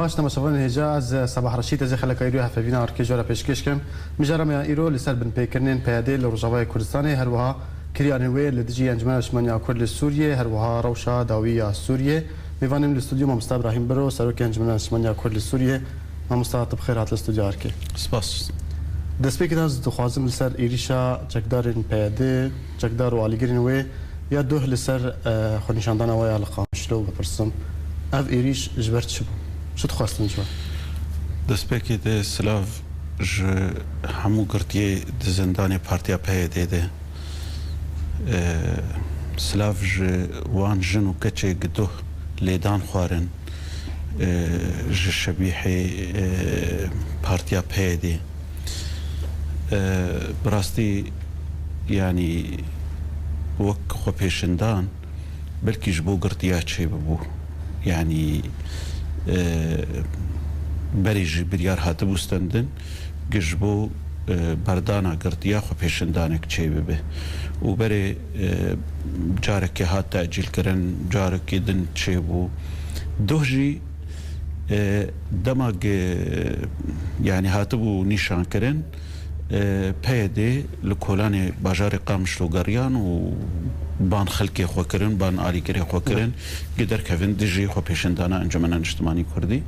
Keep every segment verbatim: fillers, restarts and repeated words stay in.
Baş, temaşevanên hêja, ez Sebah Reşîd, ez ê xeleka îro ya hevpeyvîna arkê ji we re pêşkêş kim. Mijara me ya îro li ser binpêkirinên P Y D li Rojavayê Kurdistanê, her wiha kiryarên wê li dijî Encûmena Niştimaniya Kurd li Sûriyê, her wiha rewşa dawî ya Sûriyê. Mêvanê min li stûdyo mamosta Îbrahîm Biro, serokê Encûmena Niştimaniya Kurd li Sûriyê. Mamosta, tu bi xêr hat li stûdyo arkê. Spas. Destpêkê de ez dixwazim li ser êrîşa çekdarên P Y D, çekdar û alîgirên wê ya duh li ser, e, xwenîşandana we ya li Qamişlo bipirsim. Ev êrîş ji ber çi bû? Çi dixwestin ji we? Destpêkê de silav ji hemû girtiyê di zindanê Partiya P Y D de. E, silav ji wan jin û keçê gi duh lêdan xwarin, e, ji şebîhê, e, Partiya P Y D. E, bi rastî, yanî, wek xwepêşindan, belkî ji bo girtiya çêbibû. Yanî, e, berê jî biryar hatibû stendin, gi ji bo, e, berdana girtiya xwepêşindanek çêbibe. Û berê, e, carekê hat tecîlkirin, carekê din çêbû. Doh jî, e, dema gi, yanî hatibû nîşankirin, e, P Y D li kolanê bajarê Qamişlo geriyan û ban xelkê xwe kirin, ban alîgirê xwe kirin, gi derkevin dijî xwepêşindana Encûmena Niştimanî Kurdî.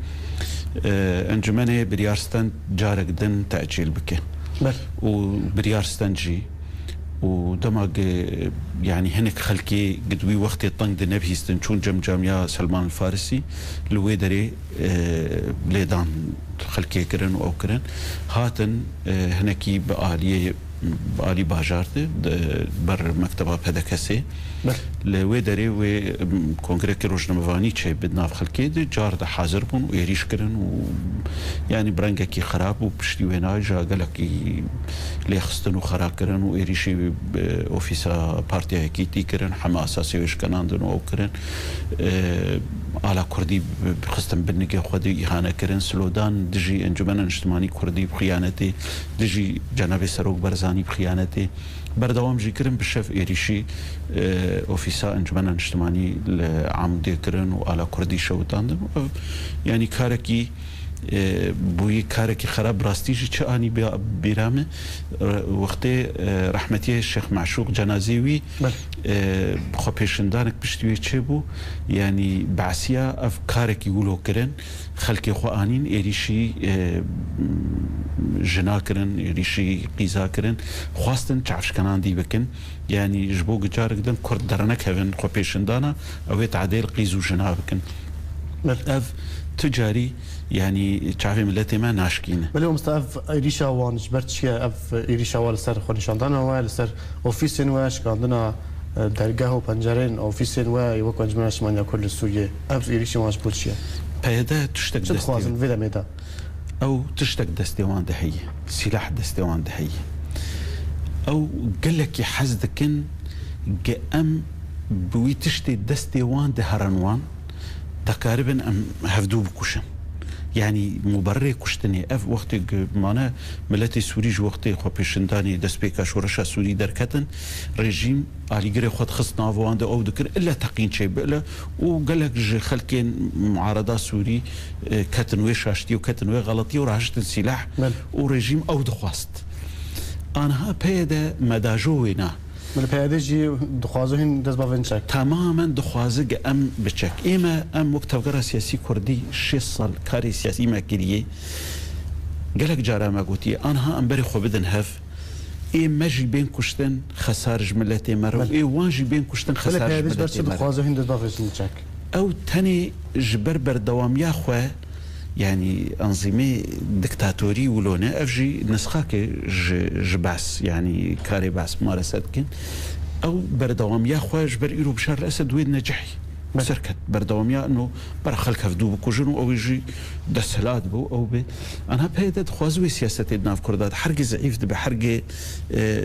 E, encûmenê biryar stend carek din tecîl bike. Ber. Û biryar stend jî û dema gi, yanî hinek xelkê gi di wî wextê teng de nebihîstin, çûn cem camiya Selman el Farisî, li wê derê, e, lêdan xelkê kirin û ew kirin. Hatin, e, hinekî bi aliyê, bi alî bajar de, de ber mekteba P D K S'ê. Ber. Li wê derê wê, m, kongrekî rojnamevanî çê bi nav xelkê de car de hazir bûn û êrîş kirin û, yanî, bi rengekî xerab û piştî wêna jî gelekî lêxistin û xera kirin û êrîşî, e, ofîsa Partiya Yekîtî kirin, hema esasê wê şikenandin û ew kirin. E, ala Kurdî bi, bi xistin bin nigê xwe de îhane kirin, slodan dijî Encûmena Niştimanî Kurdî bi xiyanetê, dijî Cenabê Serok Barzanî bi xiyanetê. Berdewam jî kirin bi şev êrîşî, e, ofîsa Encûmena Niştimanî li Amûdê kirin û ala Kurdî şewitandin. Ev, yanî karekî, e, bûyî karekî xerab, rastî jî çi anî bî-, bîra min, e, wextê, e, rehmetiyê Şêx Meşûq cenazê wî, Belê. e, xwepêşindanek piştî wê çêbû, yanî behsiya ev karekî wilo kirin, xelkê xwe anîn, êrîşî, e, jina kirin, êrîşî qîza kirin, xwestin çavşkenandî bikin. Yanî ji bo gicarek din Kurd dernekevin xwepêşindana, ew ê tadê li qîz û jina bikin. Belê. Ev tu carî, yanî çavê miletê me naşkîne. Belê, mamosta, ev êrîşa wan ji ber çi ye? Ev êrîşa wan li ser xwenîşandana we, li ser ofîsên we, şikandina, e, dergeh û pencerên ofîsên we, wek Encûmena Niştimaniya Kurd li Sûriyê. Ev êrîşên wan ji bo çi ye? P Y D tiştek Çi destê dixwazin vê demê de? Ew tiştek destê wan de heye, sîlah destê wan de heye. Ew gelekî hez dikin ge em bi wî tiştê destê wan de herin wan, dikaribin em hevdû bikuşin. Yanî muberrê kuştinê, ev wextê ge mane miletê Sûrî ji wextê xwepêşindanê destpêka şoreşa Sûrî derketin, rejîm alîgirê xwe dixist nav wan de, ew dikir, ille teqîn çêbibe ille û gelek ji xelkên muareda Sûrî, e, ketin wê şaştiyê û ketin wê xeletiyê û rahiştin sîleh Belê. û rejîm ew dixwest. Aniha P Y D medajo wê na. Min P Y D jî dixwaze hîn dest bavên çek. Temamen dixwaze ge em biçek. Ême em wek tevgera siyasî Kurdî şêst sal karê siyasî me kiriye. Gelek cara me gotiye, aniha em berê xwe bidin hev. Ê me jî bên kuştin, xesar ji miletê me re û Belê. ê wan jî bên kuştin, Belê, xesar ji P Y D ji ber miletê çi me re. dixwaze hîn dest bavêjin çek? Ew tenê ji ber berdewamiya xwe, yanî enzîmê diktatorî wilo ne, ev jî nisxake ji, ji Be's, yanî karê Be's mumaraset dikin. Ew berdewamiya xwe ji ber îro Bişar el Esed wê necihî. Belê. Serket berdewamiya no, bera xelk hevdû bikujin û ew jî desthilat bû, ew bê. Anha P Y D dixwaze wê siyasetê di nav Kurda de hergê zeîf dibe, hergê, e,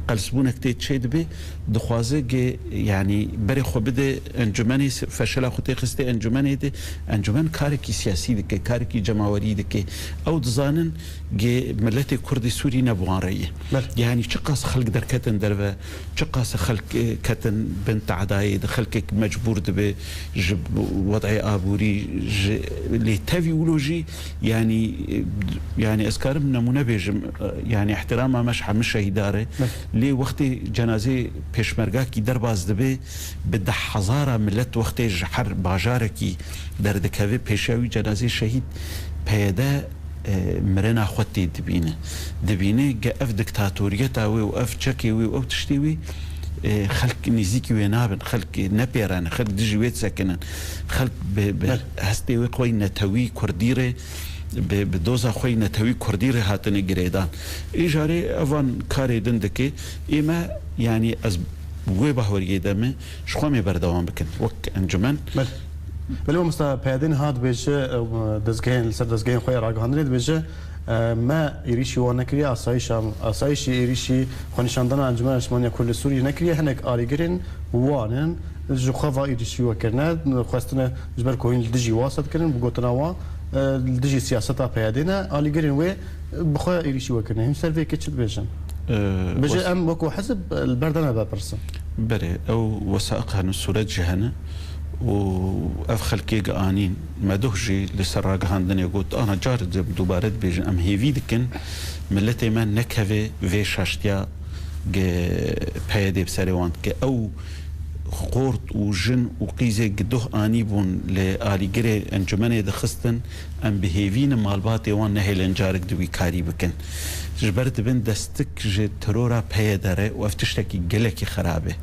qelsbûnek tê çê dibe, dixwaze ge, yanî berê xwe bide encûmenê, se-, feşela xwe tê xistê encûmenê de, encûmen karekî siyasî dike, karekî cemawerî dike. Ew dizanin ge miletê Kurdê Sûrî ne bi wan re ye. Belê. Yanî çiqas xelk derketin derve, çiqas xelk, e, ketin bin tehdayê de, xelkek mecbûr dibe. Bi ji wed'ê aborî, ji lê tevî wilo jî, yanî, yanî ez karim nemûne bêjim, yanî ihtirama me ji hemû şehîda re. Lê wextê cenazê pêşmergakî derbas dibe, bi deh hezara milet wextê ji her bajarekî derdikeve pêşiya wî cenazê şehîd P Y D e, mirina xwe tê dibîne. Dibîne ge ev diktatoriyeta wê û ev çekê wê û ew tiştê wê, e, xelk nêzîkî wê nabin, xelk nepêrene, xelk dijî wê disekinin. Xelk bi, bi Belê. hestê wê xwe yî netewî kurdî re, bi, bi doza xwe yî netewî kurdî re hatine girêdan. Îjarê evan karê din dike, ê me, yanî ez wê bahweriyê de me, ji xwe mê berdewam bikin wek encûmen. Belê. Belê mamosta, P Y D niha dibêje, e, dezgehên, li ser dezgehên xwe ya ragihandinê dibêje, e, me êrîşî wan nekiriye, asayîşa, asayîşî êrîşî xwenîşandana Encûmena Niştimaniya Kurd li Sûriyê nekiriye, hinek alîgirên wan in, ji xwe va êrîşî we kirine, xwestine ji ber ku hîn li dijî wasa dikirin, bi gotina wan, e, li dijî siyaseta P Y D ne, alîgirên wê bi xwe êrîşî we kirine. Hûn ser vê yekê çi dibêjin? E, Bêje wes- em wekî hizb li ber de nebepirsin. Berê, ew wesaiq hene, sûret jî hene û ev xelkê gi anîn. Me doh jî li ser ragihandinê got, ana car di-, dubare dibêjin, em hêvî dikin miletê me nekeve vê şaştiya gi P Y D bi serê wan dike. Ew xort û jin û qîzê gi doh anî bûn li alîgirê encûmenê dixistin, em bi hêvî ne malbatê wan nehêlin carek di wî karî bikin. Ji ber dibin destik ji terora P Y D re û ev tiştekî gelekî xerab e.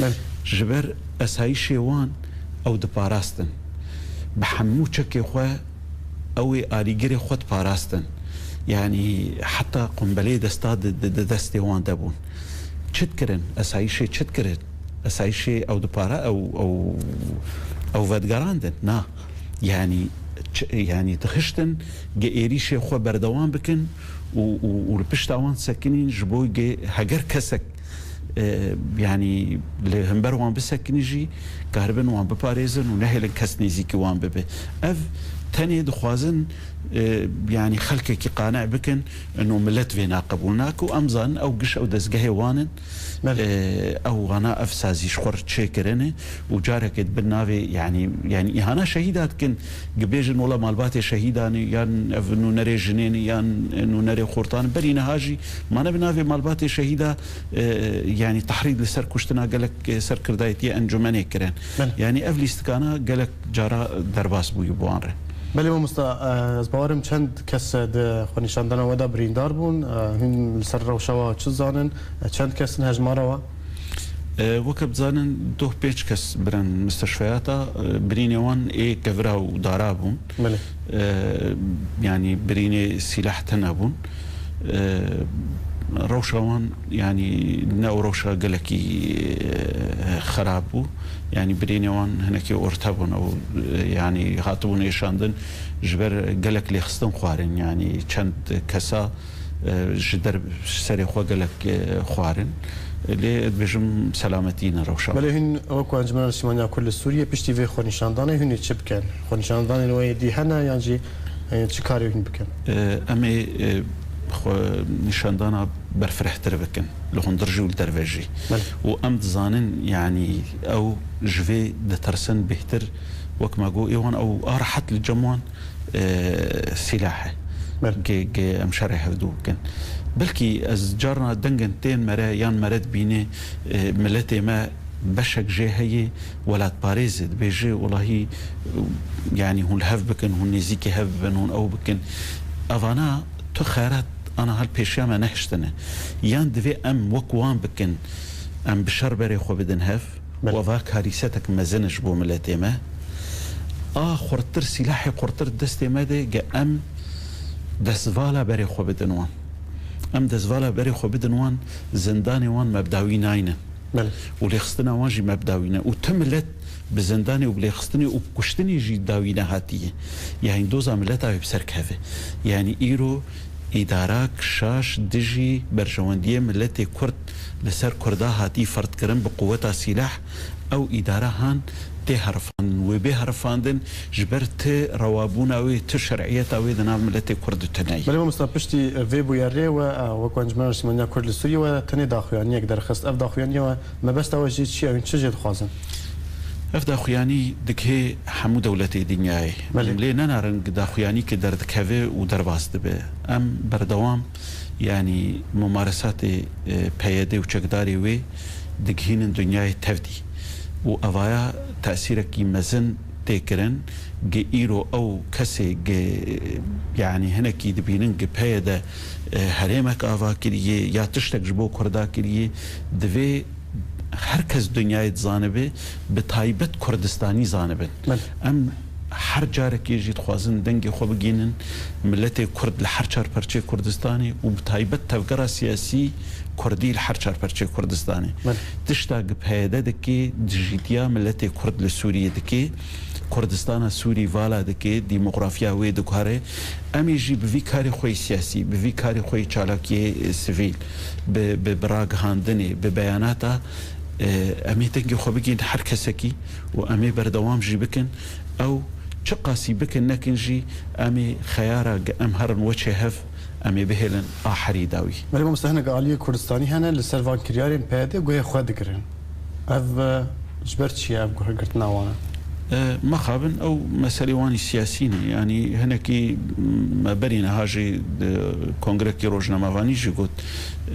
Belê. Ji ber esayîşê wan ew diparastin. Bi hemû çekê xwe ew ê alîgirê xwe diparastin. Yanî heta qumbelê desta di, di, di destê wan de bûn. Çi dikirin? Esayîşê çi dikirin? Esayîşê ew dipara, ew, ew, ew vedigerandin. Na. Yanî, ç-, yanî dixiştin ge êrîşê xwe berdewam bikin û, û, û li pişta wan sekinîn ji bo ge heger kesek, e, yanî li hember wan bisekinî jî karibin wan biparêzin û nehêlin kes nêzîkî wan bibe. Ev tenê dixwazin, e, yanî xelkekî qane bikin, ino milet vê naqebûl nake û em zanin ew giş ew dezgehê wan in. Belê. E, ew wana ev sazî ji xwe re çêkirine û carekê dibin navê, yanî, yanî îhana şehîda dikin, dibêjin wela malbatê şehîdan e, yan ev nûnerê jinê ne, yan nûnerê xortan e. Berî niha jî mane bi navê malbatê şehîda, e, yanî tehrîd li ser kuştina gelek, e, serkirdayetiya encûmenê kirin. Belê. Yanî ev lîstikana gelek cara derbas bûye bi wan re. Belê mamosta, e, ez bawerim çend kes di xwenîşandana we de birîndar bûn. E, hûn li ser rewşa we çi zanin? E, çend kes in hejmara we? E, weke dizanin, doh pênc kes birin misteşfeyata, e, birînê wan ê kevira û dara bûn. Belê. E, yanî birînê sîlah tene bûn. E, rewşa wan, yanî ne ew rewşa gelekî, e, xerab bû. Yanî birînê wan hinekî orte bûn. Ew, e, yanî hatibûn êşandin, ji ber gelek lêxistin xwarin. Yanî çend kesa, e, ji der, ji serê xwe gelek, e, xwarin. Lê dibêjim selametî ne rewşa. Belê hûn wek ku Encûmena Niştimaniya Kurd li Sûriyê piştî vê xwenîşandanê hûn ê çi bikin? Xwenîşandanên we yê dî hene yan jî, e, çi karê hûn bikin? E, em ê, e, xwe nîşandana berfirehtir bikin li hundir jî û li derve jî. Belê. Û em dizanin, yanî ew ji vê ditirsin bêhtir, wek me got, ê wan ew a rehet li cem wan, e, sîlah e. Belê. Ge, ge em şerê hevdû bikin. Belkî ez carna dengên tên mere yan mere dibîne, e, miletê me beşek jê heye, welatparêz e, dibêje, welahî, yanî hûn li hev bikin, hûn nêzîkî hev bibin, hûn ew bikin. Evana tu xerat ana hal pêşiya me nehiştine. Yan divê em wek wan bikin, em bi şer berê xwe bidin hev, Belê. Û eva karîsetek mezin e ji bo miletê me. A xurttir, sîlahê xurttir destê me de ge em destvala berê xwe bidin wan. Em destvala berê xwe bidin wan, zindanê wan mebdawî nayne. Belê. Û lêxistina wan jî mebdawî ne. Û tu milet bi zindanê û bi lêxistinê û kuştinê jî dawî nehatiye. Yanî doza mileta wê bi ser keve. Yanî îro îdarak şaş dijî berjewendiyê miletê Kurd li ser Kurda hatî ferdkirin bi quweta sîlah, ew îdara han tê herifandin, wê bê herifandin ji ber ti rewabûna wê, ti şer'iyeta wê di nav miletê Kurd de tune ye. Belê mamosta, piştî vê bûyerê we, e, wek Encûmena Niştimaniya Kurd li Sûriyê we tenê daxuyaniyek derxist. Ev daxuyaniya we mebesta we jî çi ye? Hûn çi jê dixwazin? Ev daxuyanî dikê hemû dewletê dinyayê. Belê. Lê nenarin daxuyanî ki derdikeve û derbas dibe. Em berdewam, yanî mumaresatê, e, P Y D û çekdarê wê digihînin dinyayê tevdî. Û evaya tesîrekî mezin tê kirin, gi îro ew kesê gi, yanî hinekî dibînin gi P Y D, e, herêmek ava kiriye ya tiştek ji bo Kurda kiriye, divê her kes dinyayê dizanibe, bi taybet Kurdistanî zanibin. Belê. Em her carekê jî dixwazin dengê xwe bigihînin miletê Kurd li her çar perçeyê Kurdistanê û bi taybet tevgera siyasî Kurdî li her çar perçeyê Kurdistanê. Belê. Tişta gi P Y D dike, dijîtiya miletê Kurd li Sûriyê dike, Kurdistana Sûrî vala dike, demografiya wê diguhere. Em ê jî bi vî karê xwe yê siyasî, bi vî karê xwe yê çalakiyê, e, sivîl, bi, bi, bi ragihandinê, bi beyanata, e, em ê dengê xwe bigihînin her kesekî û em ê berdewam jî bikin. Ew çiqasî bikin nekin jî, em ê xeyara ge-, em herin weçê hev, em ê bihêlin a herî dawî. Belê mamoste, hinek aliyê Kurdistanî hene li ser van kiryarên P Y D guhê xwe digirin. Ev, e, ji ber çi ye ev guhgirtina wan e? E, mexabin ew meselê wanî siyasî ne. Yanî hinekî me berî niha jî di kongrekî rojnamevanî jî got,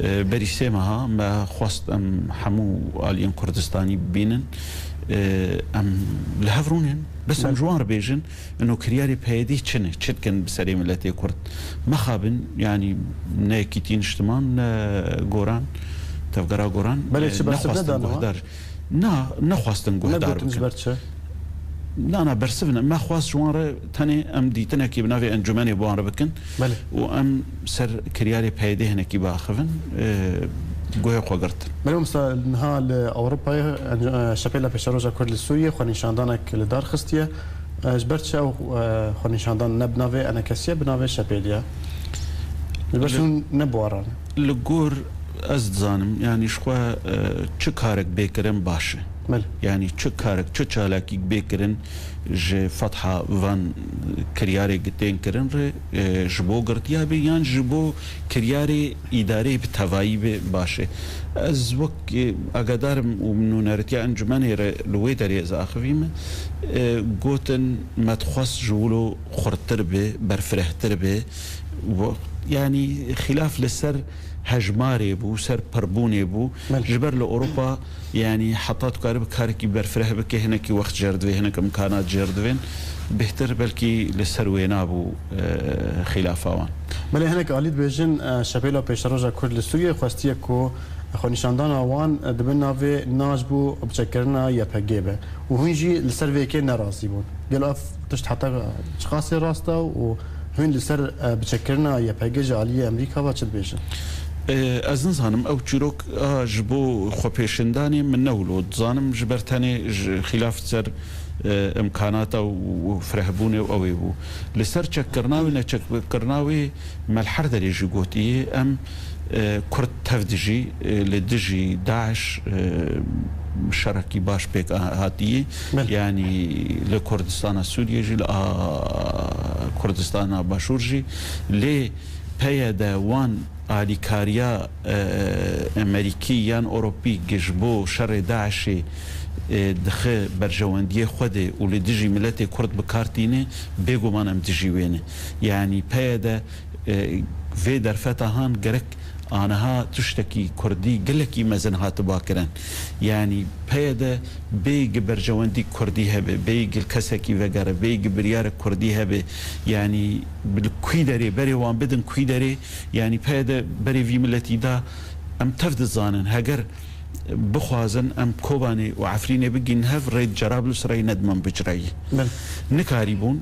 e, berî sê meha me xwest em hemû aliyên Kurdistanî bibînin. E, em li hev rûnin. Bes em Belê. ji wan re bêjin, ino kiryarê P Y D çi ne? Çi dikin bi serê miletê Kurd? Mexabin, yanî ne Yekîtî Niştiman, ne Goran, Tevgera Goran, Belê, e, çi bersiv nexwestin nedan wan? guhdar. Na, nexwestin guhdar Negotin ji bikin. ber çi? Na, na, bersiv ne. Me xwest ji wan re tenê em dîtinekê bi navê encûmenê bi wan re bikin. Belê. Û em ser kiryarê P Y D hinekî biaxivin, e, guhê xwe girtin. Belê, wisa niha li Ewropayê, e, Şepêla Pêşeroja Kurd li Sûriyê xwenîşandanek li dar xistiye. E, ji ber çi ew, e, xwenîşandan ne bi navê enekesiye, bi navê Şepêliye? Ji ber Li hûn ne bi wan re ne? Li gor ez dizanim, yanî ji xwe, e, çi karek bê kirin baş e. Belê. Yanî çi karek, çi çalakîk bê kirin ji fetha van kiryarê gi tên kirin re, e, ji bo girtiya bê yan ji bo kiryarê îdareyê bi tevayî bê baş e. Ez wek, e, agadarım û nûneritiya encûmenê re li wê derê ez axivîme, e, gotin me dixwest ji wilo xurttir be, berfirehtir be. Wo-, yanî xîlaf li ser hejmarê bû, ser pirbûnê bû. Belê. Ji ber li Ewropa, yanî heta tu karî bi karekî berfireh bike, hinekî wext jêr divê, hinek imkanat jêr divên. Bêhtir belkî li ser wê nabû, e, xîlafa wan. Belê, hinek alî dibêjin, e, Şepêla Pêşeroja Kurd li Sûriyê xwestiye ku xwenîşandana wan, e, di bin navê Na ji bo biçekkirina Y P G be û hûn jî li ser vê yekê nerazî bûn. Gelo ev tişt heta çiqasê rast e û hûn li ser, e, biçekkirina Y P G ji aliyê Amerîka ve çi dibêjin? E, ez nizanim, ew çîrok a ji bo xwepêşandanê min ne wilo. Dizanim ji ber tenê ji xîlaf ser, e, imkanata û, û firehbûnê û ew ê bû. Li ser çekkirina wê, neçekkirina wê, me li her derê jî gotiye, em, e, Kurd tev dijî, e, li dijî DAIŞ, e, şerekî baş pêk a-, hatiye. Belê. Yanî li Kurdistana Sûriyê jî, li a-, Kurdistana Başûr jî. Lê P Y D wan alîkariya, e, Amerîkî yan Ewropî gi ji bo şerê DAIŞê, e, dixe berjewendiyê xwe de û li dijî miletê Kurd bi kar tîne, bêguman em dijî wê ne. Yanî P Y D, e, vê derfeta han gerek aniha tiştekî Kurdî gelekî mezin hatiba kirin. Yanî P Y D bê gi berjewendî Kurdî hebe, bê gi kesekî vegere, bê gi biryarek Kurdî hebe, yanî bi li kûî derê berê wan bidin kûî derê, yanî P Y D berê vî miletî da, em tev dizanin, heger bixwazin em Kobanê û Efrînê bigînin hev, rê di Cerablusê re ye, ne di Minbic re ye. Belê. Nikarîbûn,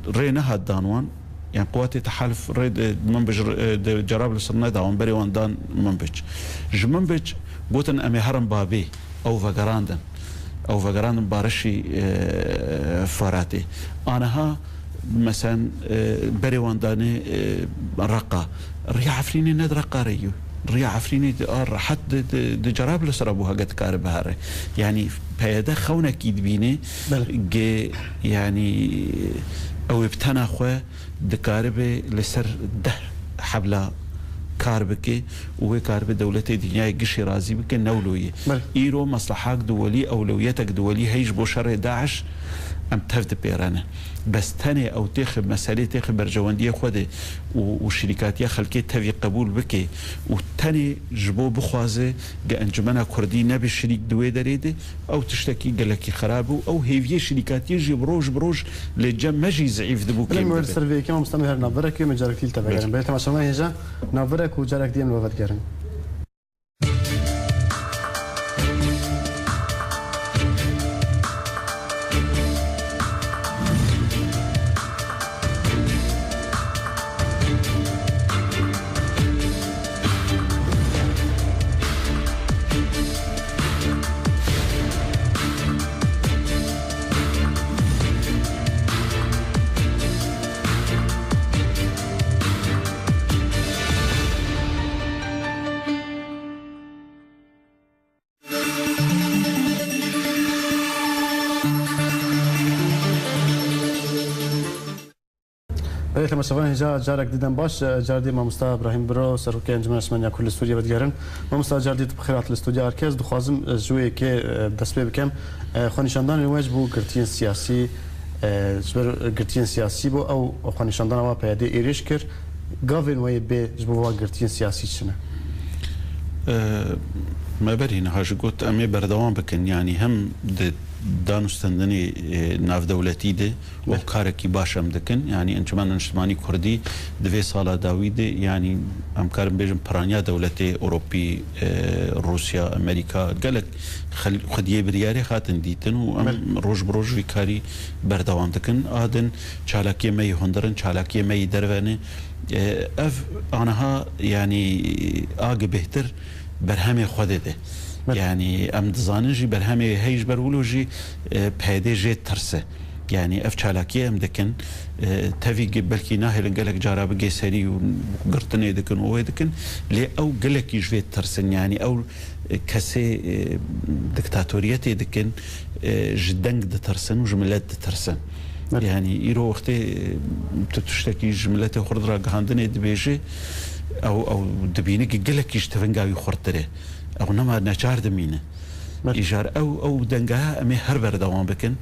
rê nehat dan wan, yanî quwatê tehalif rê di Minbic, e, di Cerablusê re neda wan, berê wan dan Minbic. Ji Minbic gotin, em ê herin Babê, ew vegerandin. Ew vegerandin barişî, e, Firatê. Aniha, meselen, e, berê wan danê, e, Reqa. Riya Efrînê ne di Reqa re ye. Riya Efrînê di, a rehet di, di, di Cerablusê re bû, hege dikare bihere. Yanî P Y D xewnekî dibîne Belê. ge, yanî ew ê bi tena xwe dikaribe li ser deh hebla kar bike û wê karibe dewletê dinyayê gişê razî bike, ne wilo ye. Belê. Îro meslehak duwelî, ewlewiyetek duwelî heye ji bo şerê DAIŞ, em tev dipêrene. Bes tenê ew têxe meselê têxe berjewendiyê xwe de û, û şirîkatiya xelkê tevî qebûl bike û tenê ji bo bixwaze ge Encumena Kurdî nebe şirîk di wê derê de, ew tiştekî gelekî xerab û ew hêviyê şirîkatiyê jî bi roj bi roj li cem me jî zeîf dibû, Belê, kêm me dibe. Ser vê yekê mamosta me her navberek wê me carekî li te vegerin. Belê. Belê, temaşevanên hêja, navberek û carek dî em li we vedigerin. Belê, temaşevanên hêja, carek dî dem baş, e, car dî mamosta Îbrahîm Biro, Serokê Encûmena Niştimaniya Kurd li Sûriyê vedigerin. Mamosta, car dî tu bi xêr hat li stûdya Erkez. Dixwazim, e, ji wê yekê, e, dest pê bikim. E, xwenîşandanên we ji bo girtiyên siyasî, e, ji ber girtiyên siyasî bû, ew xwenîşandana we P Y D êrîş kir. Gavên we yê bê ji bo van girtiyên siyasî çi ne? E, Me berî niha jî got, em ê berdewam bikin. Yanî hem di danûstendinê, e, navdewletî de, Belê. Wek karekî baş em dikin. Yanî Encûmena Niştimanî Kurdî di vê sala dawî de, yanî em karin bêjin piraniya dewletê Ewropî, e, Rûsya, Amerîka, gelek xel-, xwediyê biryarê hatin dîtin û em Belê. Roj bi roj vî karî berdewam dikin. A din çalakiyê me yê hundir in, çalakiyê me yê derve ne. E, ev aniha, yanî a gi bêhtir berhemê xwe dide. Belê. Yanî em dizanin jî berhemê heye ji ber wilo jî, e, P Y D jê ditirse. Yanî ev çalakiyê em dikin, e, tevî ge-, belkî nahêlin gelek cara bigê serî û girtinê dikin û wê dikin, lê ew gelekî ji vê ditirsin. Yanî ew, e, kesê, e, diktatoriyetê dikin, e, ji deng ditirsin û ji milet ditirsin. Evet. Yanî îro wextê, e, tu tiştekî ji miletê xurt ragihandinê dibêjî, ew, ew dibîni ki gelekî ji tivinga wî xurttir e. Ew nema neçar dimîne. Belê. Îcar ew, ew dengeha em ê her berdewam bikin.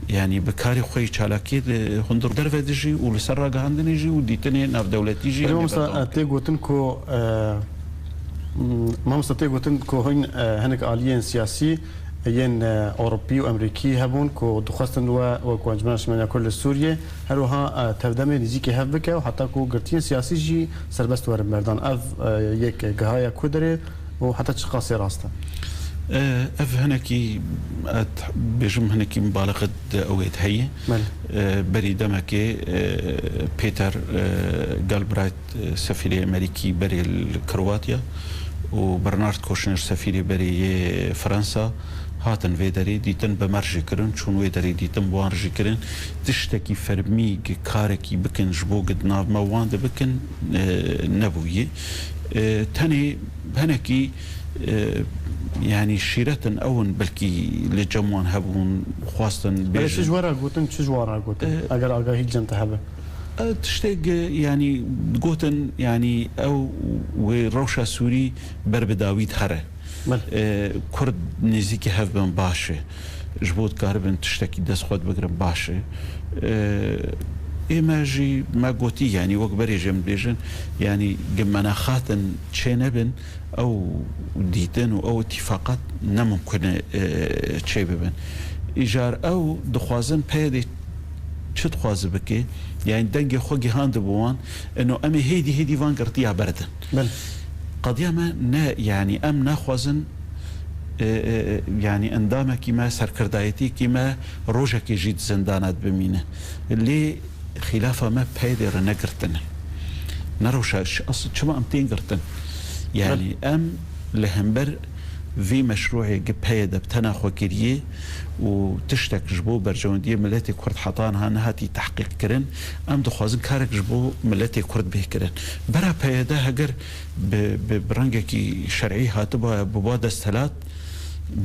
Yanî bi karê xwe yê çalakiyê de hundir derve dijî û li ser ragihandinê jî û dîtinê navdewletî jî Belê, em ê mamosta, berdewam e, bikin. Tê gotin ku, e, m-, mamosta, tê gotin ku hûn, e, hinek aliyên siyasî yên, e, Ewropî û Amerîkî hebûn ku dixwestin we wek Encûmena Niştimaniya Kurd li Sûriyê her wiha, e, tevdemê nêzîkî hev bike û heta ku girtiyên siyasî jî serbest werin berdan. Ev, e, yek gihaya ku derê û heta çiqasê rast e? E, ev hinekî, e, bêjim hinekî mubalixe di ew ê de heye. Belê. E, berî demekê, e, Peter, e, Galbraith, e, sefîrê Amerîkî berê li Kroatya û Bernard Kushner, sefîrê berê yê Fransa, hatin vê derê, dîtin bi me re jî kirin, çûn wê derê dîtin bi wan re jî kirin. Tiştekî fermî, gi karekî bikin ji bo gi di nav me wan de bikin, e, nebûye. E, tenê hinekî, e, yanî şîretin ew in belkî li cem wan hebûn, xwestin Belê, çi bêjin. Ji we re gotin, çi ji wan re gotin? E, Eger agahî li cem te hebe. E, tiştek, e, yanî gotin, yanî ew wê rewşa Sûrî ber bi dawî dihere. Belê. E, Kurd nêzîkî hev bin baş e. Ji bo dikaribin tiştekî dest xwe dibigirin baş e. E, ê me jî me gotî, yanî wek berê jî em dibêjin, yanî gi me nexatin çê nebin, ew dîtin û ew îtîfaqat ne mimkun e, e, çê bibin. Îcar ew dixwazin P Y D çi dixwaze bike, yanî dengê xwe gihandibe wan, ino em ê hêdî hêdî van girtiya berdin. Belê. Qediya me ne, yanî em naxwazin, e, e, e, yanî endamekî me, serkirdayetiyekî me rojekê jî di zindana de bimîne. Lê xîlafa me P Y D re ne girtin e. Ne rewşa, ş-, asl çima em tên girtin? Yanî Belê. Em li hember vî meşrûê gi P Y D bi tena xwe kiriye û tiştek ji bo berjewendiyê miletê Kurd heta niha nehatî tehqîq kirin. Em dixwazin karek ji bo miletê Kurd bê kirin. Bera P Y D heger bi, bi, bi rengekî şer'î hatibaya, biba desthilat,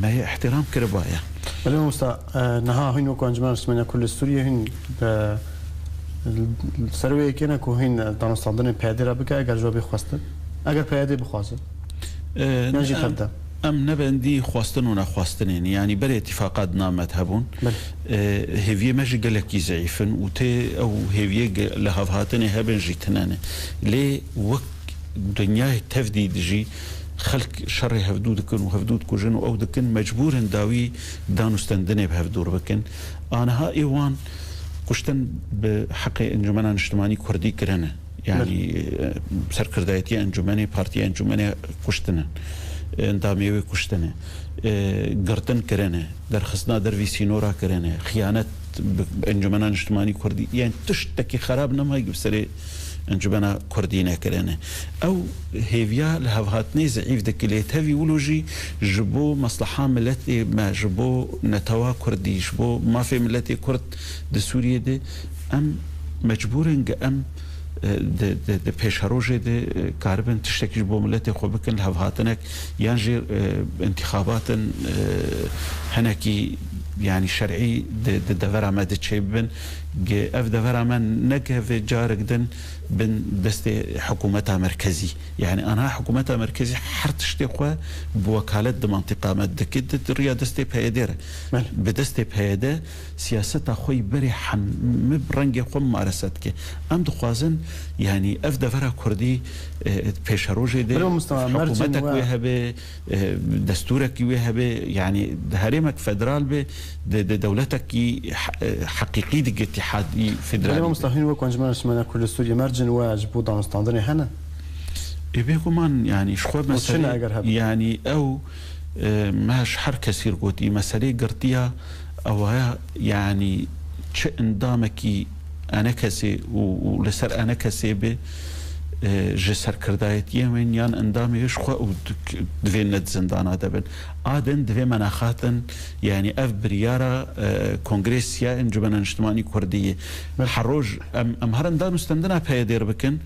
me yê îhtîram kiribaya. Belê mamosta, e, niha hûn wekî Encûmena Niştimaniya Kurd li Sûriyê hûn, e, ser wê yekê ne ku hûn danûstandinê P Y D re bike, eger ji we bê xwestin? Eger P Y D bixwaze. Yan jî em, tevde. Em ne bendî xwestin û nexwestinê ne. Yanî berê îtîfaqa di nav me de hebûn. Belê. E, hêviyê me jî gelekî zeîf in û tê ew hêviyê ge-, li hevhatinê hebin jî tine ne. Lê wek dinyayê tev dî dijî xelk şerê hevdû dikin û hevdû dikujin û ew dikin, mecbûr in dawî dan û stendinê bi hevdûr bikin. Aniha ê wan kuştin bi heqê Encûmena Niştimanî Kurdî kirine. Yanî, Belê. e, serkirdayetiya encûmenê, partiya encûmenê kuştine. Endamê wê kuştine. E, girtin kirine. Derxistina dervî sînora kirine. Xiyanet bi Encûmena Niştimanî Kurdî. Yanî tiştekî xerab nema bi serê Encûmena Kurdî nekirine. Ew hêviya li hevhatinê zeîf dike, lê tevî wilo jî ji bo mesleha miletê me, ji bo netewa Kurdî, ji bo mafê miletê Kurd di Sûriyê de em mecbûr in ge em e, di, di, di pêşerojê de, e, karibin tiştekî ji bo miletê xwe bikin, li hevhatinek yan jî, e, întîxabatin, e, hinekî, yanî şer'î di, di devera me de çêbibin. Ge ev devera me neke vê carek din bin destê hikûmeta merkezî. Yanî anha hikûmeta merkezî her tiştê xwe bi wekalet di mantîqa me dike, di, di riya destê P Y D re. Belê. Bi destê P Y D siyaseta xwe yî berê hemî bi rengê xwe mumarese dike. Em dixwazin, yanî ev devera Kurdî, e, pêşerojê de Belê, Mustafa, mercên hikûmetek we wê hebe, e, destûrekî wê hebe, yanî herêmek federal be, di, di dewletekî he-, e, heqîqî dike îtîhadî Belê, federalî. Mustafa, hîn wek Encûmena Niştimanî Kurdî Sûriyê mercên we ji bo danûstandinê hene? Ê, bêguman, yanî ji xwe Û çi ne meselê, eger hebe? Yanî ew, e, me ji her kesî r gotî, meselê girtiya ewaya, yanî çi endamekî enekesê û, û li ser enekesê bi, e, ji serkirdayetiyê wên yan endamê wê ji xwe û dik-, divê ne di zindana de bin. A din divê me nexatin, yanî ev biryara, e, Kongrê Siya Encûmena Niştimanî Kurdî ye. Belê. Her roj em, em herin dan û stendina P Y D re bikin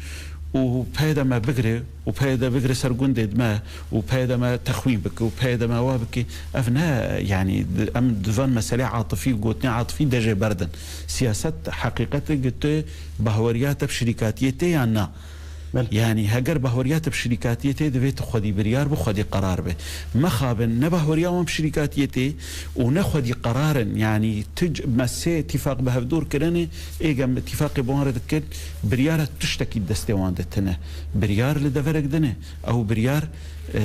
û P Y D me bigire û P Y D bigire ser gundê me û P Y D me texwîn bike û P Y D me wa bike. Ev ne, yanî di, em di van meselê atifî, gotinê atifî de jê berdin. Siyaset heqîqet e, gi tu bahweriya te bi şirîkatiyê tê yan na? Belê. Yanî heger bahweriya te bi şirîkatiyê tê, divê tu xwedî biryar bi, xwedî qerar bi. Mexabin ne bahweriya wan bi şirîkatiyê tê û ne xwedî qerar in. Yanî tu c-, me sê îtîfaq bi hevdûr kirine, ê gem îtîfaqê bi wan re dikin, biryara tiştekî destê wan de tine. Biryar li deverek din e. Ew biryar, e,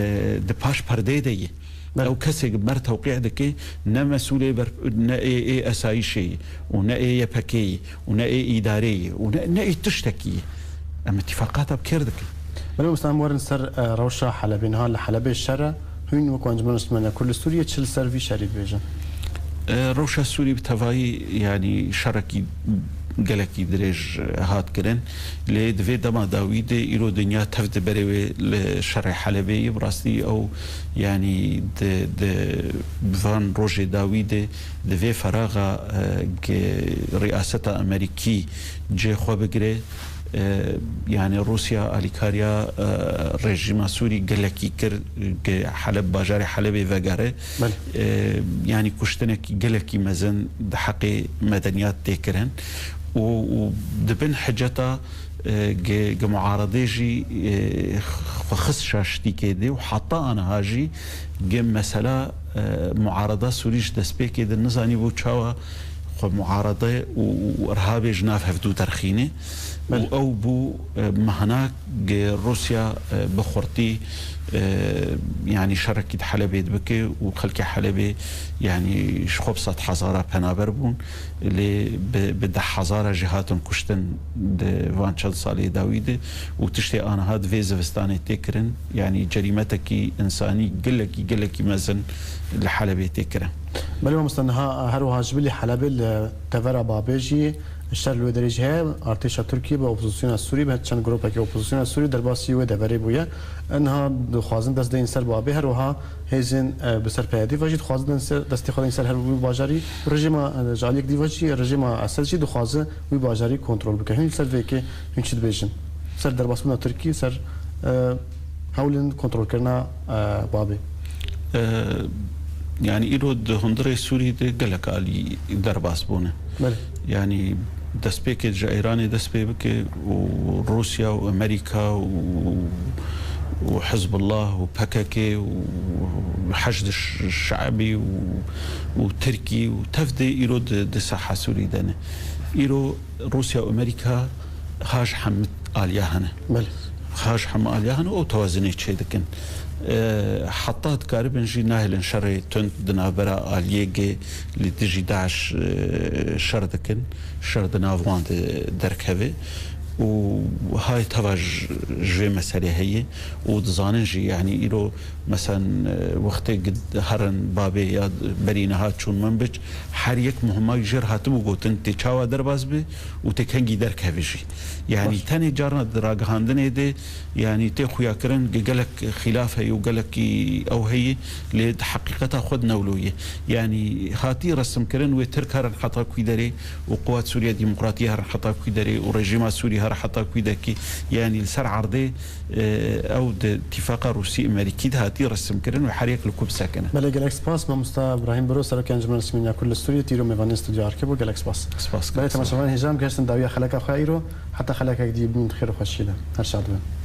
di paş perdeyê de ye. Belê. Ew kesê mer tewqî dike, ne mesûlê ber-, ne ê, ê esayîşê ye û ne ê Y P G ye û ne ê îdarê ye û ne, ne ê tiştekî ye. Em îtîfaqata bi kêr dikin. Belê, mamoste, em werin ser, e, rewşa Helebê. Niha li Helebê şer e. Hûn wek Encûmena Niştimanî Kurd li Sûriyê çi li ser vî şerî dibêjin? E, rewşa Sûrî bi tevayî, yanî şerekî gelekî dirêj hat kirin. Lê di vê dema dawî de îro dinya tev di berê wê li şerê Helebê ye. Bi rastî ew, yanî di, di van rojê dawî de di vê feraxa, e, ki riyaseta Amerîkî cê xwe bigire, e, yanî Rûsya alîkariya, e, rejîma Sûrî gelekî kir, ki Heleb, bajarê Helebê vegere. Belê. E, yanî kuştinekî gelekî mezin di heqê medeniyat tê kirin û, û di bin hiceta, e, gi, gi muaredê jî, e, xwe xist şaştîkê de û heta aniha jî gi mesela, e, muareda Sûrî ji destpêkê de nizanî bû çawa xwe muarede û, û irhabê ji nav hevdû derxîne û Belê. ew bû, e, mehna gi Rûsya, e, bi xurtî, e, yanî şerekî di Helebê dibike û xelkê Helebê, yanî ji xwe bi sed hezara penaber bûn, lê bi, bi deh hezara jî hatin kuştin di van çend salê dawî de û tiştê aniha di vê zivistanê tê kirin, yanî cerîmetekî însanî gelekî, gelekî mezin li Helebê tê kirin. Belê mamoste, niha her wiha ji bilî Helebê li devera Babê jî şer li wê derê jî heye. Artêşa Tirkiyê bi opozisyona Sûrî, bi çend gropekî opozisyona Sûrî derbasî wê deverê bûye. Niha dixwazin dest deyên ser Babê, her wiha hêzên, e, bi ser P Y D ve jî dixwazin dest-, destê xwe deyên ser her wî bajarî. Rejîma, e, ji aliyek dî ve jî, rejîma Esed jî dixwaze wî bajarî kontrol bike. Hûn li ser vê yekê hûn çi dibêjin? Ser derbasbûna Tirkî, ser, e, hewlên kontrolkirina, e, Babê. E, yanî îro di hundirê Sûrî de gelek alî derbas bûne. Belê. Yanî destpêkê ji Îranê dest pê bike û Rûsya û Amerîka û û Hizbullah û P K K û Heşd Şeibî û, û Tirkî û tev de îro di, di saha Sûrî de ne. Îro Rûsya û Amerîka ha ji hemî aliya hene. Belê. Ha ji hemî aliya hene û tewazinê çê dikin. E, heta dikaribin jî nahêlin şerê tund di navbera aliyê gê li dijî DAIŞ, e, şer dikin. Şer di nav wan de derkeve. Û hay teva ji, ji vê meselê heye. Û dizanin jî, yanî îro, meselen, e, wextê gi-, herin babê ya berî niha çûn Minbic, her yek muhima jêr hatibû gotin, tê çawa derbas be û tê kengî derkeve jî. Yanî Baş. Tenê carna di ragihandinê de, yanî tê xuyakirin, ge-, gelek xîlaf heye û gelekî ew heye, lê di heqîqeta xwe di newlo ye. Yanî hatî resimkirin wê Tirk herin heta kû derê û Quwat Sûriye Demokratî herin heta kû derê û rejîma Sûrî here heta kû dekî. Yanî li ser erdê, e, ew di tîfaqa Rûsî Amerîkî de hatî resimkirin û her yek li ku bisekine. Belê, gelek spas. Mamosta Îbrahîm Biro, Serokê Encûmena Niştimanî ya Kurd li Sûriyê, tîro mêvanê stûdyoya Erkê bû. Gelek spas. Spas. Belê, temaşevanên hêja, em gihiştin dawiya xeleka xwe ya îro. Heta xelekek dî bimînin di xêr û xweşiyê de. Her şad bin.